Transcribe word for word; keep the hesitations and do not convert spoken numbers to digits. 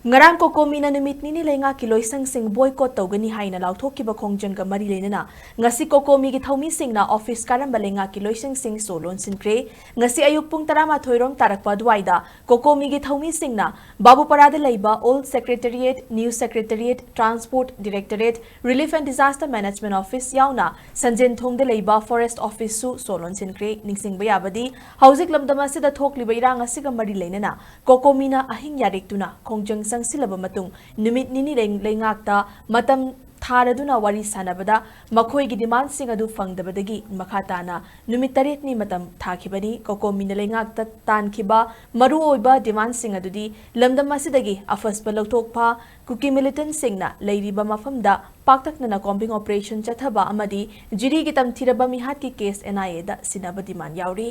ꯉꯔꯥꯡ ꯀꯣꯀꯣꯃꯤꯅ ꯅꯨꯃꯤꯠ ꯅꯤꯅꯤ ꯂꯩꯉꯥꯛꯀꯤ ꯂꯣꯏꯁꯪꯁꯤꯡ ꯕꯣꯏꯀꯣꯠ ꯇꯧꯒꯅꯤ ꯍꯥꯏꯅ ꯂꯥꯎꯊꯣꯛꯈꯤꯕ ꯈꯣꯡꯖꯪꯒ ꯃꯔꯤ ꯂꯩꯅꯅ ꯉꯁꯤ ꯀꯣꯀꯣꯃꯤꯒꯤ ꯊꯧꯃꯤꯁꯤꯡꯅ ꯑꯣꯐꯤꯁ ꯀꯥꯔꯝꯕ ꯂꯩꯉꯥꯛꯀꯤ ꯂꯣꯏꯁꯪꯁꯤꯡ ꯁꯣ ꯂꯣꯟꯁꯤꯟꯈ꯭ꯔꯦ꯫ ꯉꯁꯤ ꯑꯌꯨꯛ ꯄꯨꯡ ꯇꯔꯥꯃꯥꯊꯣꯏ ꯔꯣꯝ ꯇꯥꯔꯛꯄ ꯑꯗꯨꯋꯥꯏꯗ ꯀꯣꯀꯣꯃꯤꯒꯤ ꯊꯧꯃꯤꯁꯤꯡꯅ ꯕꯥꯕꯨꯄꯥꯔꯥꯗ ꯂꯩꯕ Old Secretariat, New Secretariat, Transport Directorate, Relief and Disaster Management Office ꯌꯥꯎꯅ ꯁꯟꯖꯦꯟ ꯊꯣꯡꯗ ꯂꯩꯕ Forest Office ꯁꯨ ꯁꯣ ꯂꯣꯟꯁꯤꯟꯈ꯭ꯔꯦ꯫ ꯅꯤꯡꯁꯤꯡꯕ ꯌꯥꯕꯗꯤ, ꯍꯧꯖꯤꯛ ꯂꯝꯗꯝ ꯑꯁꯤꯗ ꯊꯣꯛꯂꯤꯕ ꯏꯔꯥꯡ ꯑꯁꯤꯒ ꯃꯔꯤ ꯂꯩꯅꯅ ꯀꯣꯀꯣꯃꯤꯅ ꯑꯍꯤꯡ ꯌꯥꯔꯦꯛꯇꯨꯅ ꯈꯣꯡꯖꯪ ꯆꯪꯁꯤꯜꯂꯕ ꯃꯇꯨꯡ ꯅꯨꯃꯤꯠ ꯅꯤꯅꯤ ꯂꯩ-, ꯂꯩꯉꯥꯛꯇ ꯃꯇꯝ ꯊꯥꯔꯗꯨꯅ ꯋꯥꯔꯤ ꯁꯥꯟꯅꯕꯗ ꯃꯈꯣꯏꯒꯤ ꯗꯤꯃꯥꯟꯁꯤꯡ ꯑꯗꯨ ꯐꯪꯗꯕꯗꯒꯤ ꯃꯈꯥ ꯇꯥꯅ ꯅꯨꯃꯤꯠ ꯇꯔꯦꯠꯅꯤ ꯃꯇꯝ ꯊꯥꯈꯤꯕꯅꯤ꯫ ꯀꯣꯀꯣꯃꯤꯅ ꯂꯩꯉꯥꯛꯇ ꯇꯥꯟꯈꯤꯕ ꯃꯔꯨꯑꯣꯏꯕ ꯗꯤꯃꯥꯟꯁꯤꯡ ꯑꯗꯨꯗꯤ ꯂꯝꯗꯝ ꯑꯁꯤꯗꯒꯤ ꯑꯐꯁꯄ ꯂꯧꯊꯣꯛꯄ, ꯀꯨꯀꯤ ꯃꯤꯂꯤꯇꯦꯟꯠꯁꯤꯡꯅ ꯂꯩꯔꯤꯕ ꯃꯐꯝꯗ ꯄꯥꯛꯇꯛꯅꯅ ꯀꯣꯝꯕꯤꯡ ꯑꯣꯄꯔꯦꯁꯟ ꯆꯠꯊꯕ ꯑꯃꯗꯤ ꯖꯤꯔꯤꯒꯤ ꯇꯝꯊꯤꯔꯕ ꯃꯤꯍꯥꯠꯀꯤ ꯀꯦꯁ N I A ꯗ ꯁꯤꯟꯅꯕ ꯗꯤꯃꯥꯟ ꯌꯥꯎꯔꯤ꯫